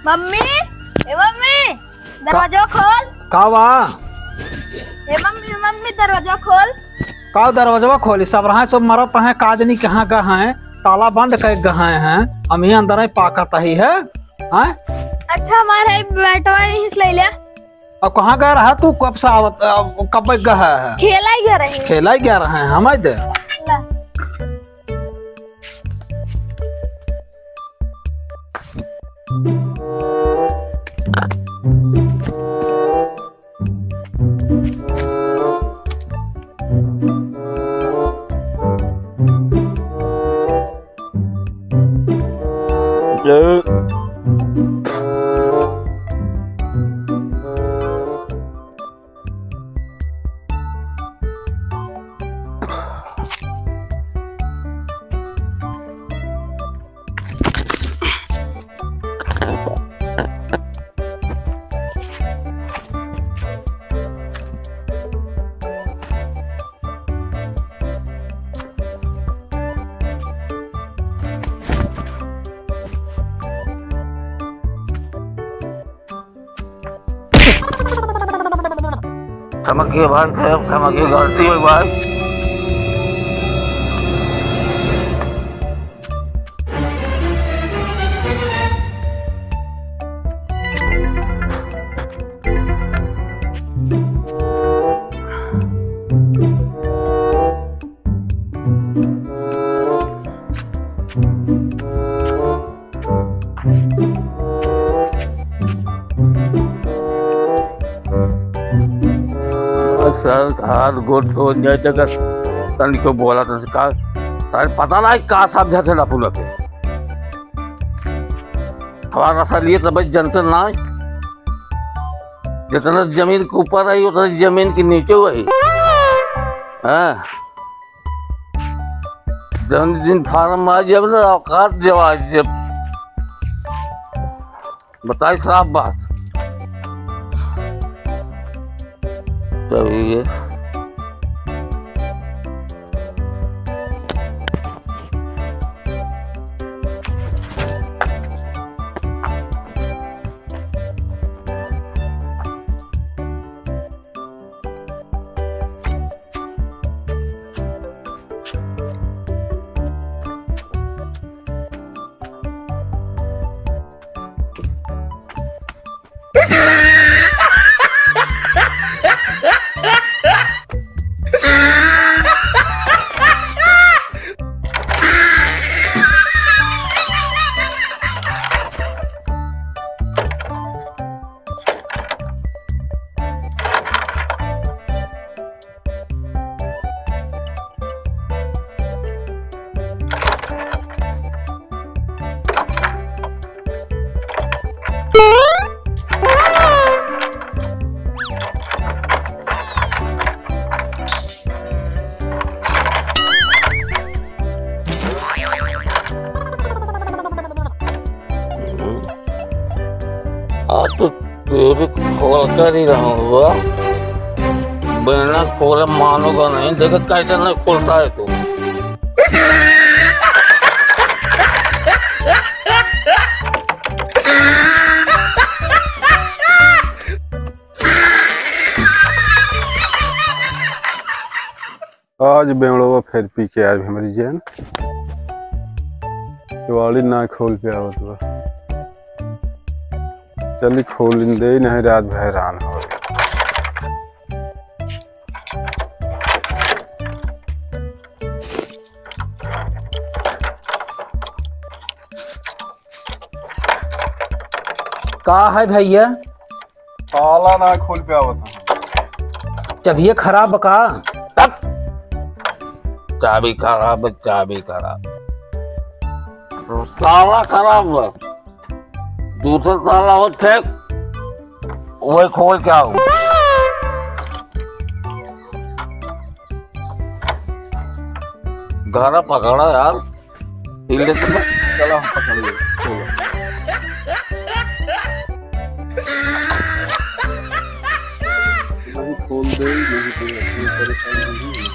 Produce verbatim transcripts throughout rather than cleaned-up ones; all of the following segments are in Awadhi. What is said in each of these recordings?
मम्मी, ए मम्मी, दरवाजा खोल। का बा? ए मम्मी, मम्मी, दरवाजा खोल। का दरवाजा खोली? सब रहा, सब मरत हैं, का जनी कहाँ गए हैं, ताला बंद कर गए हैं, हम ही अंदर ही पाकत ही है, हैं? अच्छा, हमारे बेटवा यहीं से ले ले। अब कहाँ गए रहा तू? कब से आवत, अब कब गए है? खेला ही गए रहे। खेला ही गए रहे हैं, हम दे। ला। क्षमा किए भाई साहब, क्षमा किए, गलती हुई भाई। सर, हाथ गोड़ तो जाए, अगर तनिको बोला तो का, सर, पता नहीं का समझा थे ना पूरा के। हमारा सर, ये तो भाई जनते ना है। जितना जमीन के ऊपर है, उतना जमीन के नीचे है। हाँ। जौन दिन फार्म आ जब ना, औकात जब आ जब, बताई साफ बात। तभी ये आज तो तेरे खोल कर ही रहूंगा। बिना खोले मानूंगा नहीं। देखो कैसे नहीं खुलता है तू। आज बेवड़वा फेर पी के आए हमरी जान। केवाड़ी ना खोल पे आवत बा। चली खोल दे, नहीं रात भर हैरान हो। का है भैया? ताला ना खोल पे आवत है। चाबिये खराब बा का? तब चाबी खराब है, चाबी खराब। ताला खराब बा। दूसरा ताला हो ठीक, वही खोल के आओ। घर पकड़ा यार। हिल देते ना। चलो, हम पकड़ लिए। चलो। नहीं, खोल दे, नहीं तो इतनी परेशानी नहीं है।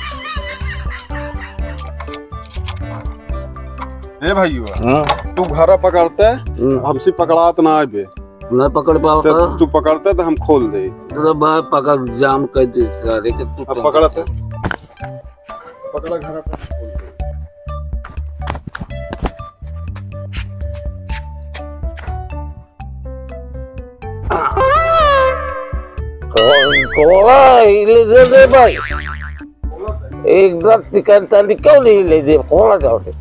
ए भाई, हाँ। तू घरा पकड़ते, हम्म। हमसे पकड़ात ना आवे। ना पकड़ पावत तो है। तू पकड़ते तो हम खोल दे। तो भाई पकड़, जाम कर दे सारे के, तू अब तो पकड़ते। पकड़ा घरा पे। कौन, कौन है? ले दे दे भाई। एक दस सिकंदर निकल नहीं ले दे, कौन जाओ दे।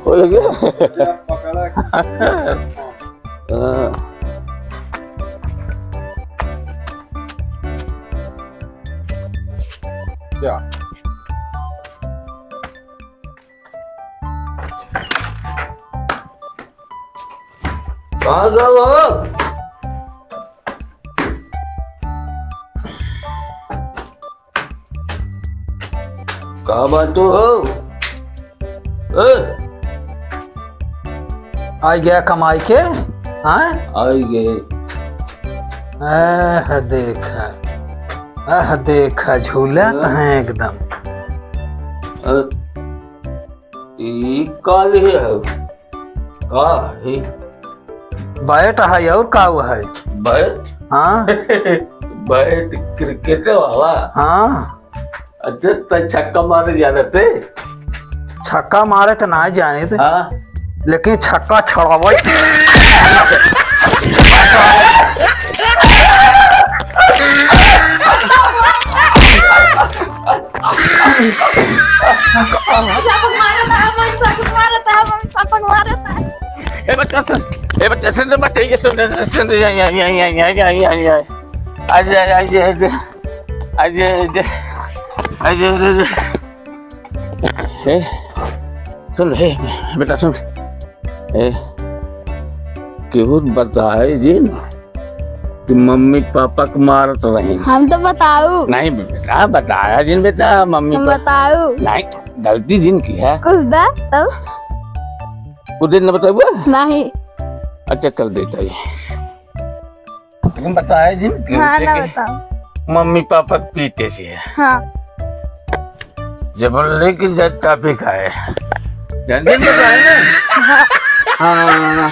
खोल गया। हाँ। क्या? कहाँ गए हो? का बात हो? ए? आ गया कमाई के, हाँ? आई गए। आह, देखा, आह, देखा, झूला हाँ। कहाँ एकदम। अ, ई का लिए है? का है? बैट है और का है? बैट? हाँ। बैट क्रिकेट वाला? हाँ। अच्छा, त छक्का मारे जानते? छक्का मारे त ना जाने थे। हाँ। लेकिन छक्का छड़ावे। सापक मारता है, मन सापक मारता है, मन सापक मारता है। ए बच्चा सुन, ए बच्चा सुन, बच्चा ये सुन, सुन, ये, ये। आ जा, आ जा, आ जा। आ जा, आ जा। आ जा, आ जा, आ जा। ए, सुन, ए, बेटा सुन। ए, केहू बताए जिन कि मम्मी पापा के मारत रही। हम तो बताऊ। नहीं बेटा, बताया जिन बेटा, मम्मी हम पा-, बताऊ। नहीं, गलती जिन की है। कुछ दा, तब। वो दिन न बताऊबा? नहीं। अच्छा, चल देता ही। लेकिन बताए जिन कि हाँ, उनसे ना के बताओ। मम्मी पापा के पीटे से है। हाँ। जब लेके जाए टाफी खाए। जानते हैं बताए ना? हाँ। हाँ।